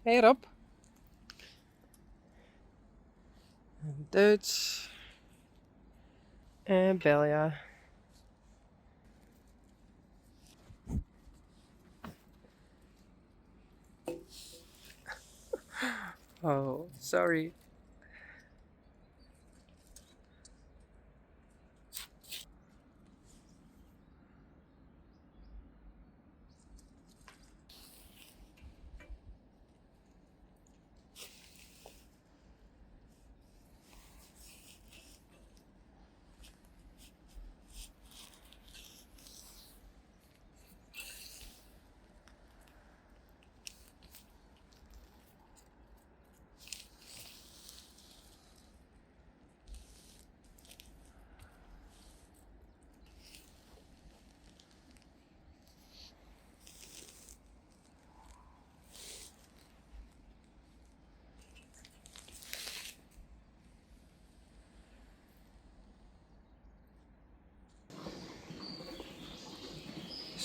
Hey Rob. Duits. En Belja. Oh, sorry.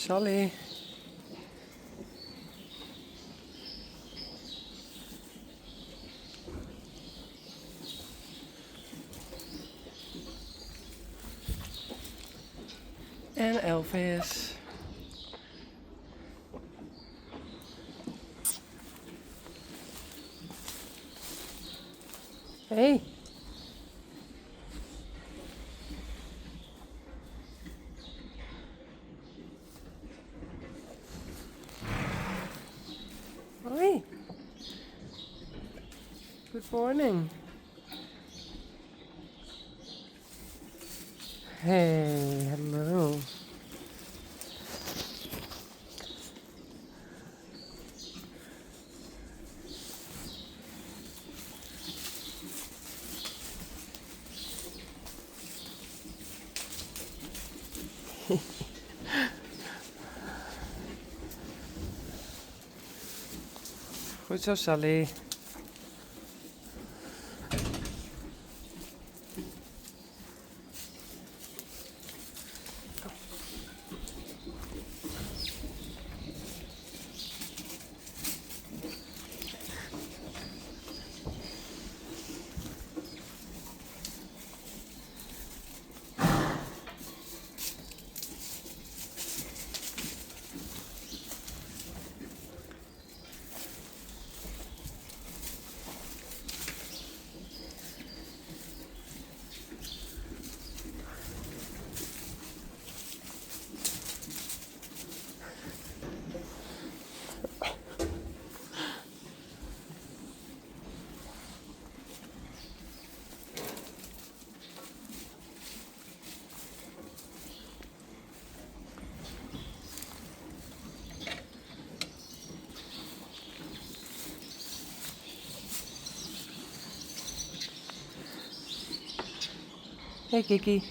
Sally. En Elvis. Hey. Hoi. Good morning. Hey, hello. Goed zo, Sally. Hey Kiki.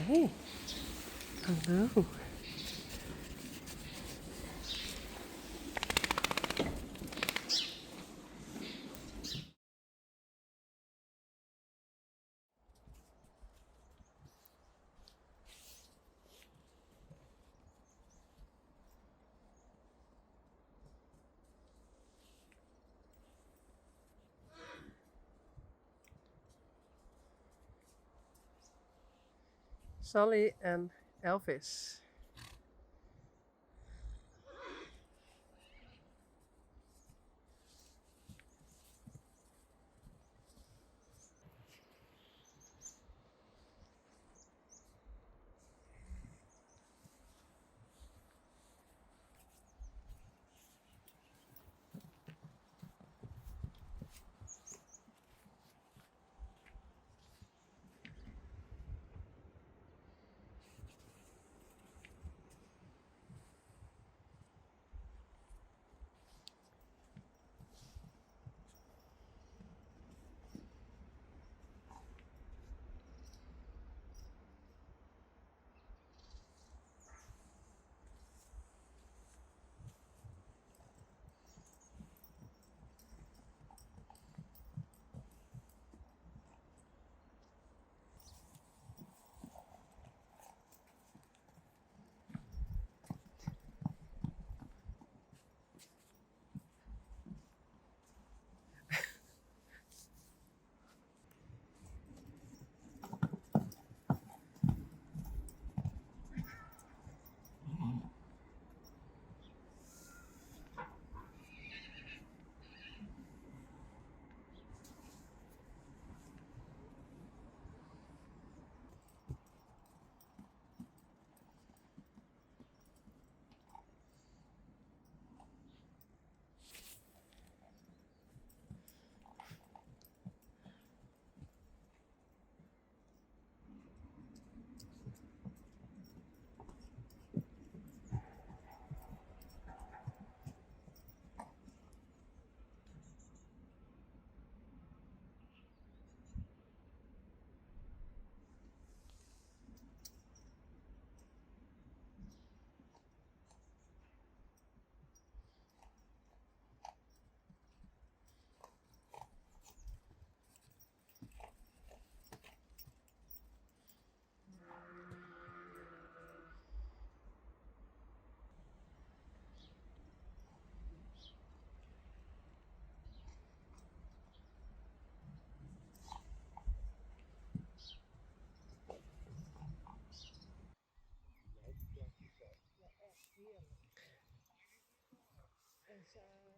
Hey. Hallo. Sally en Elvis.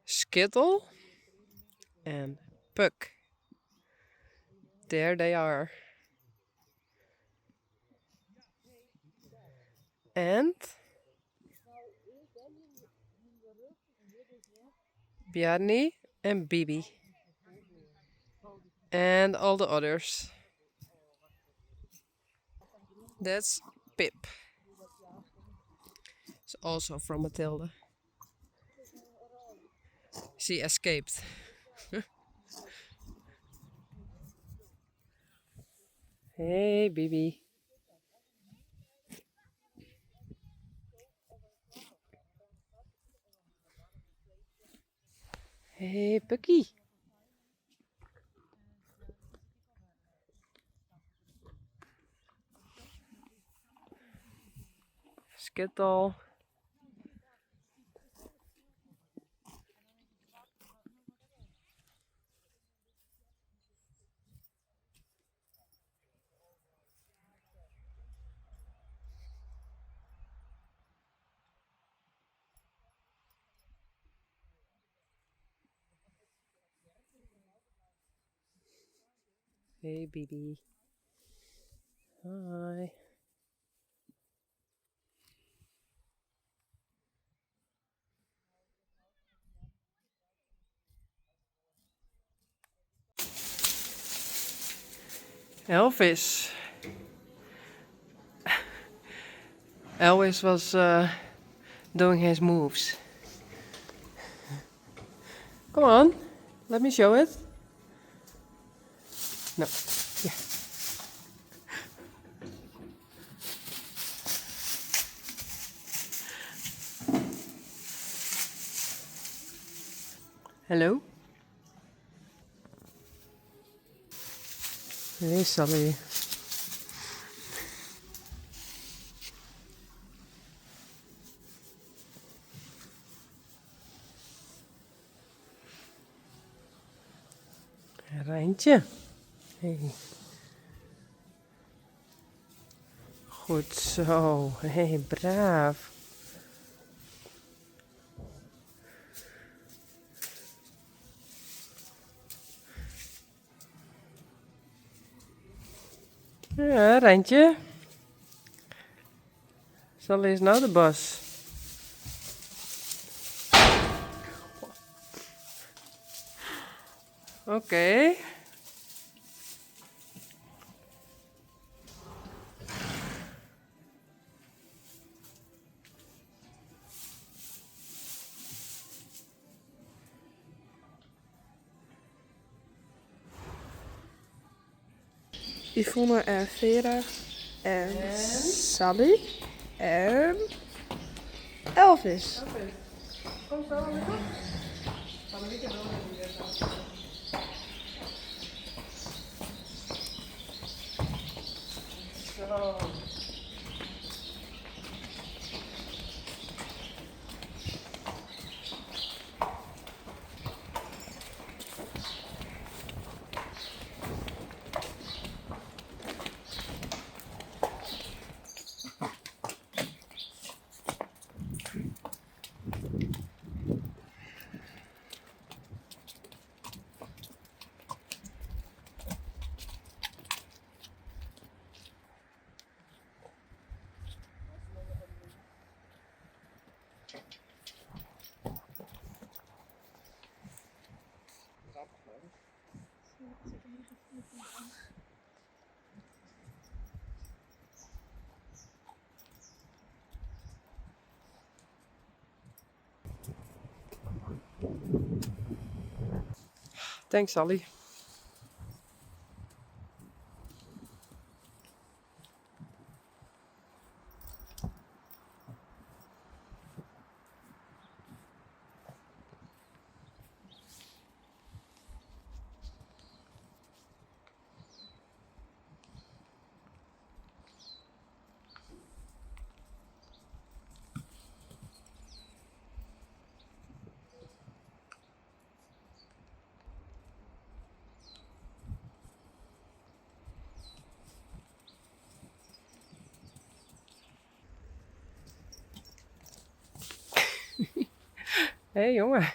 Skittle and Puck. There they are. And Bjarni and Bibi. And all the others. That's Pip. It's also from Mathilde. She escaped. Hey, Bibi. Hey, Pukkie. Skittle. Hey, Bibi. Hi. Elvis. Elvis was doing his moves. Come on, let me show it. No, yeah. Hello. Hey Sally. Rijntje. Hey. Goed zo. Hey, braaf. Ja, Rijntje. Sally is nou de bas. Oké. Yvonne en Vera en Sally en Elvis. Kom zo, Annemieke. Annemieke wil niet meer. Zo. Thanks, Sally. Hé, hey, jongen.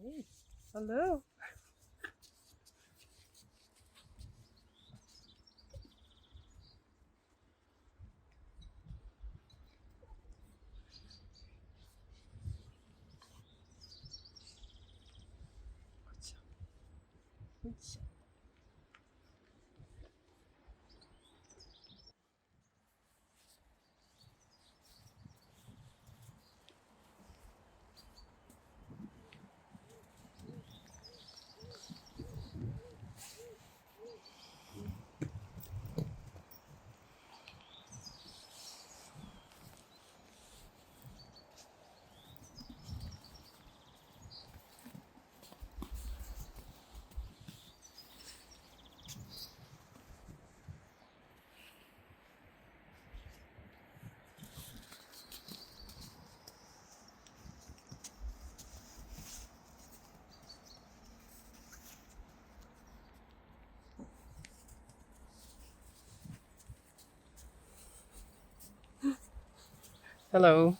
Hey, hallo. Goed zo. Goed zo. Hallo.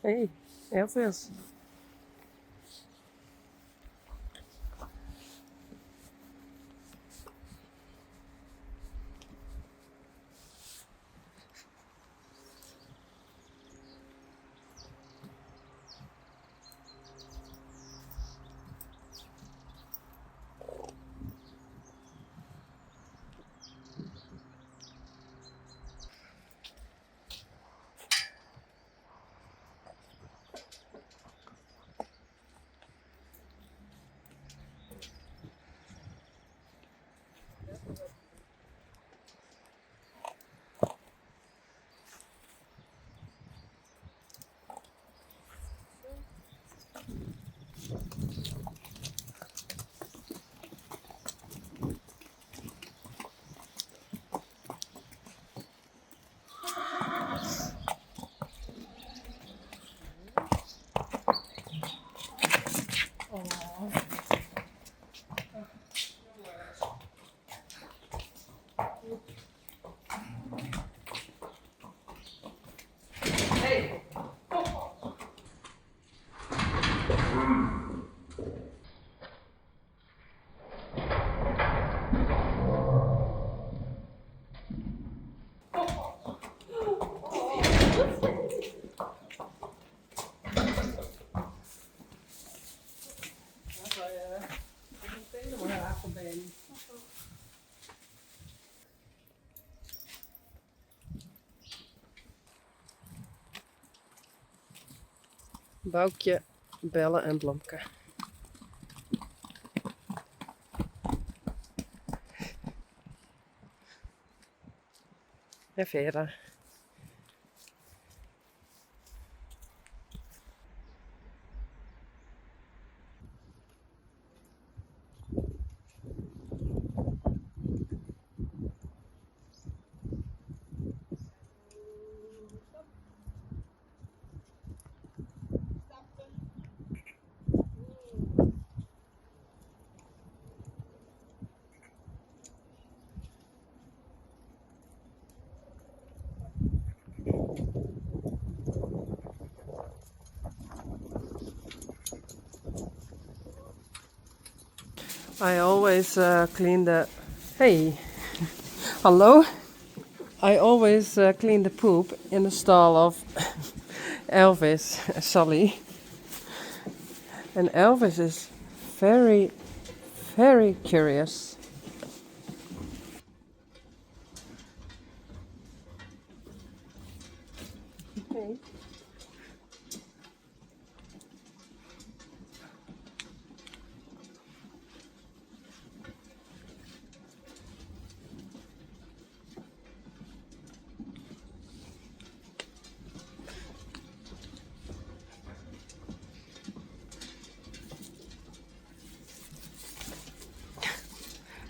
Hey, Elvis. Boukje, Belle en Blomke. En Vera. I always clean the. Hey, hallo. I always clean the poop in the stall of Elvis, Sally. And Elvis is very, very curious. Hey.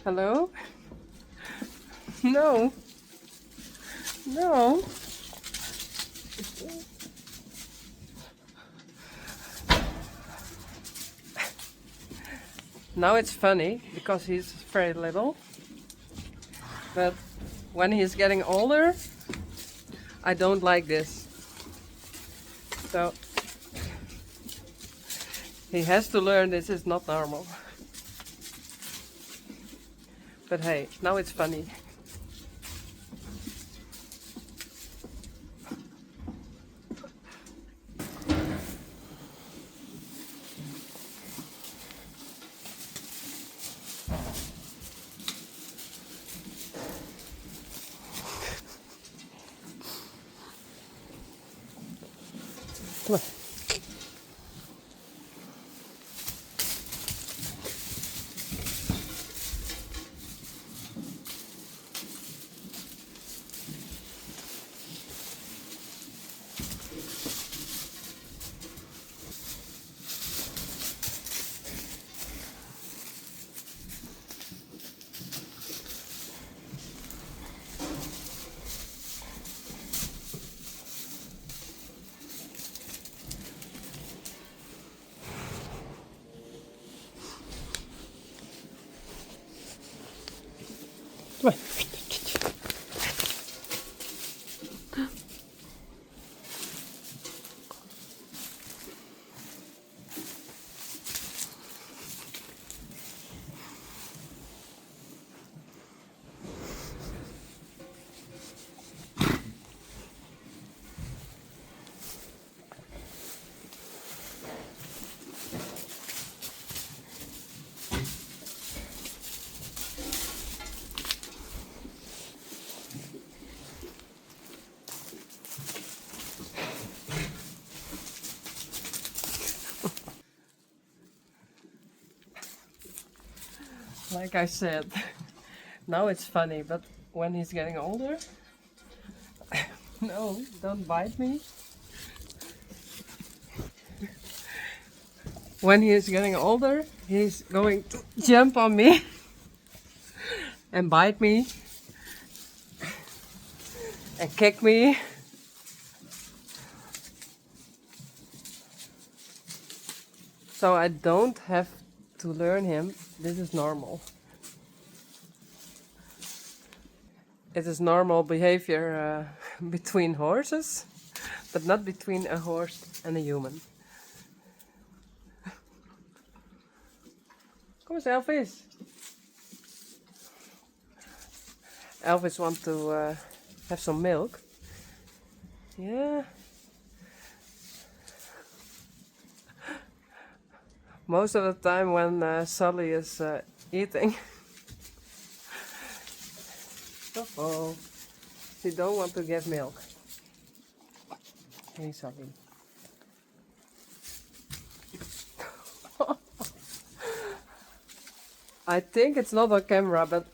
Hallo? No. No. Now it's funny because he's very little. But when he's getting older, I don't like this. So he has to learn this is not normal. But hey, now it's funny. Kom maar. Kom maar. Like I said, now it's funny, but when he's getting older, no, don't bite me. When he is getting older, he's going to jump on me and bite me and kick me. So I don't have to learn him. This is normal. It is normal behavior between horses, but not between a horse and a human. Kom eens, Elvis. Elvis want to have some milk. Yeah. Most of the time when Sally is eating, oh, she don't want to give milk. Hey Sally. I think it's not on camera, but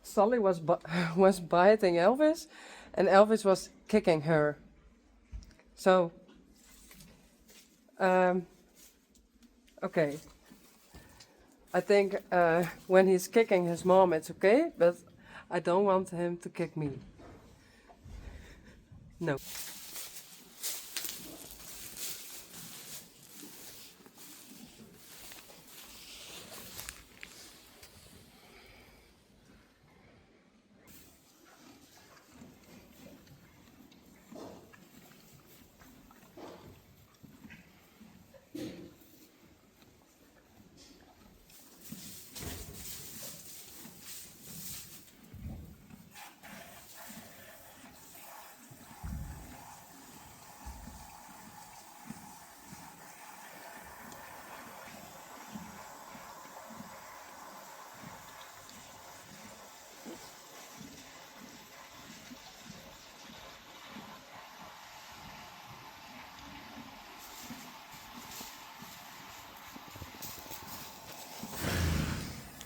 Sally was biting Elvis, and Elvis was kicking her. So, okay. I think when he's kicking his mom, it's okay, but I don't want him to kick me. No.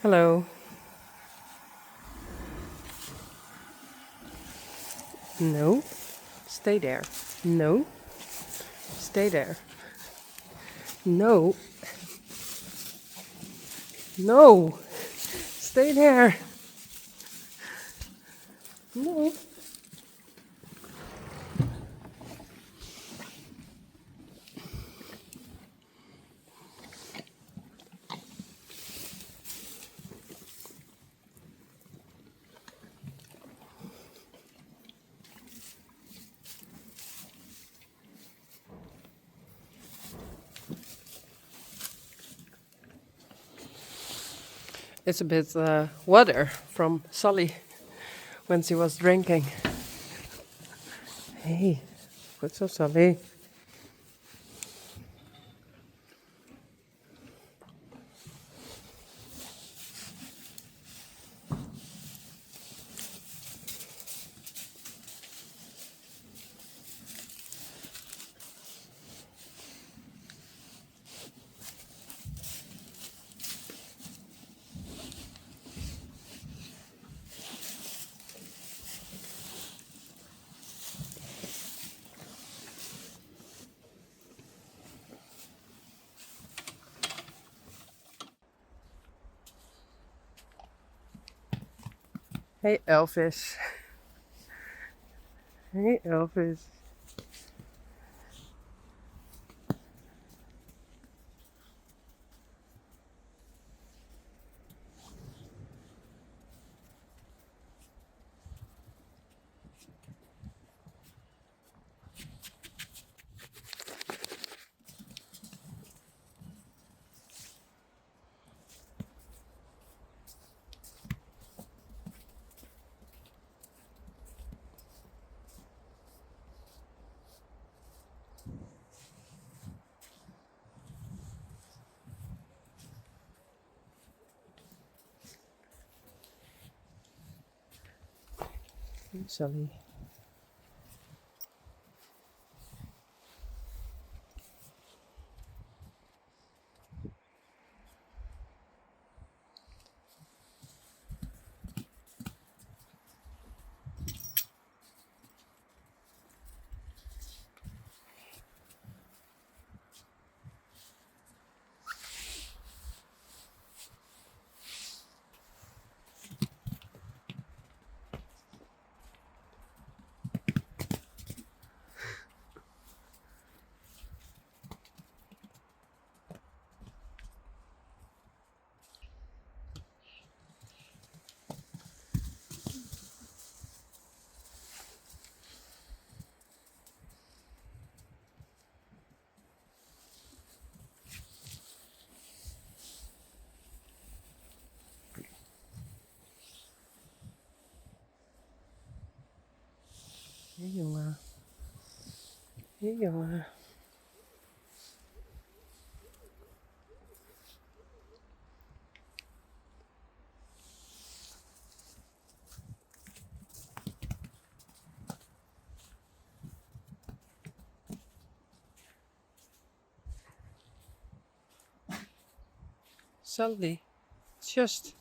Hello. No. Stay there. No. Stay there. No. No. Stay there. No. It's a bit water from Sally when she was drinking. Hey, goed zo, Sally. Hey Elvis. Hey Elvis. Sally. Hey jongen. Hey jongen. Sally, just.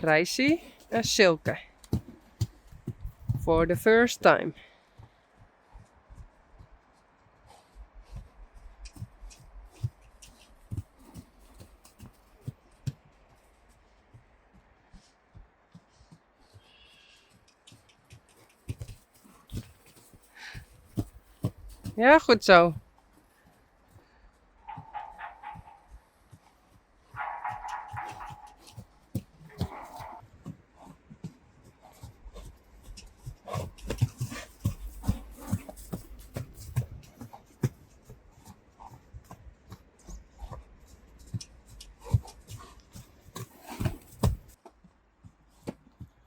Reisi en Silke. For the first time. Ja, goed zo.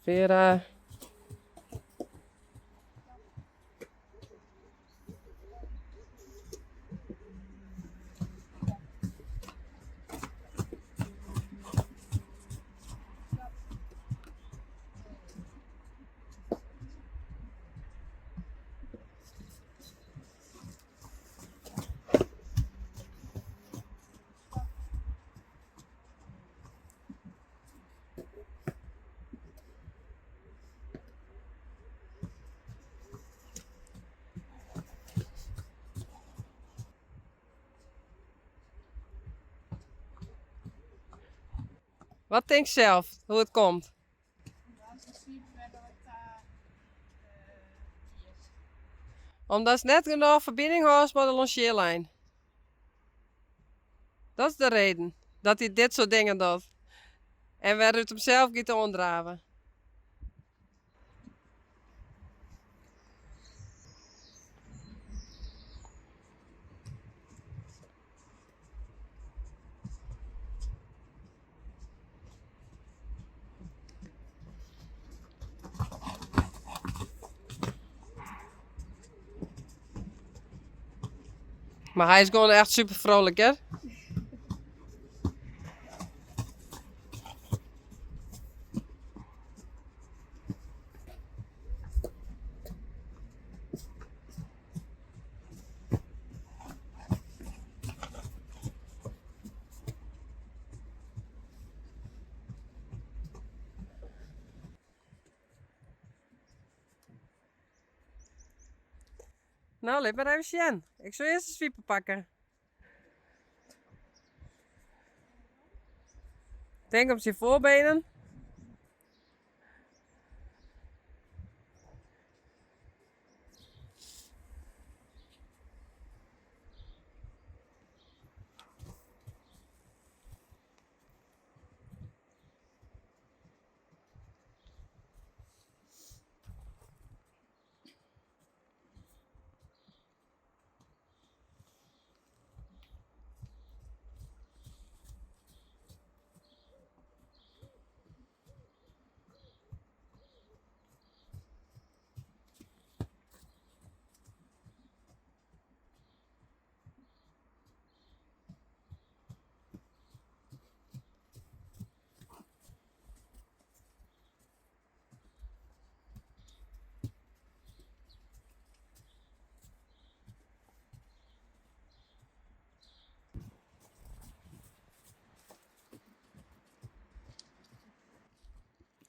Vera. Wat tinkst sels, hoe't it komt? Omdatst net genôch ferbining hâldst mei de longearlijn. Dat is de reden dat hy dit soart dingen docht. En wer út himsels giet oandraven. Mar hy is gewoan echt super frolik, hè? No, lit mar even sjen. Ik sil earst de swipe pakke. Tink om syn foarbenen.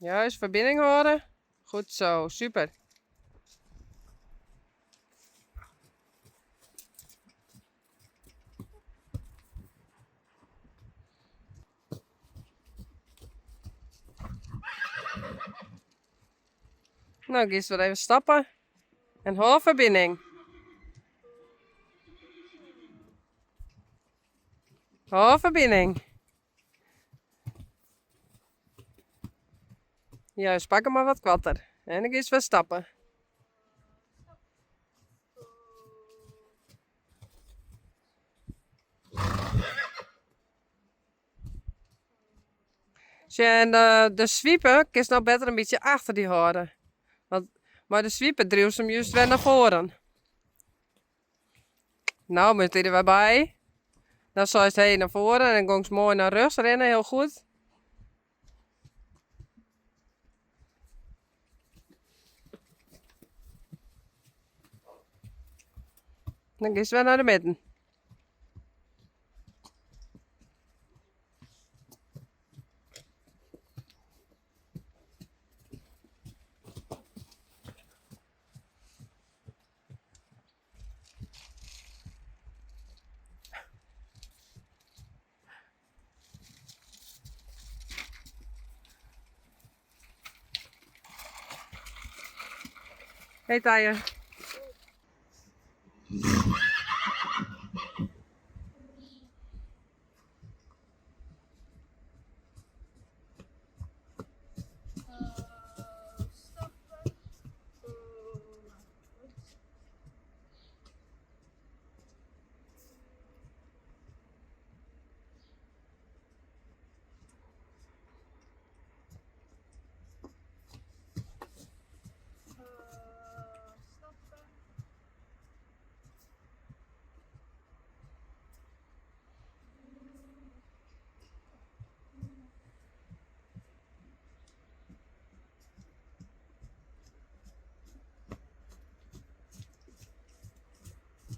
Juist, ferbining hâlde. Goed zo, super. No giest wer even stappen en hâld ferbining. Hâld ferbining. Juist, pak him mar wat koarter. En dan giest wer stappen. Sjoch, en de swipe kinst no better in bytsje achter dy hâlde. Want mei de swipe driuwst him just wer nei foaren. No moat hy der wer by. Dan seist hé nei foaren en dan gongst moai nei rjochts rinne, hiel goed. Dan giest wer nei de midden. Hey Tije.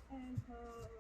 En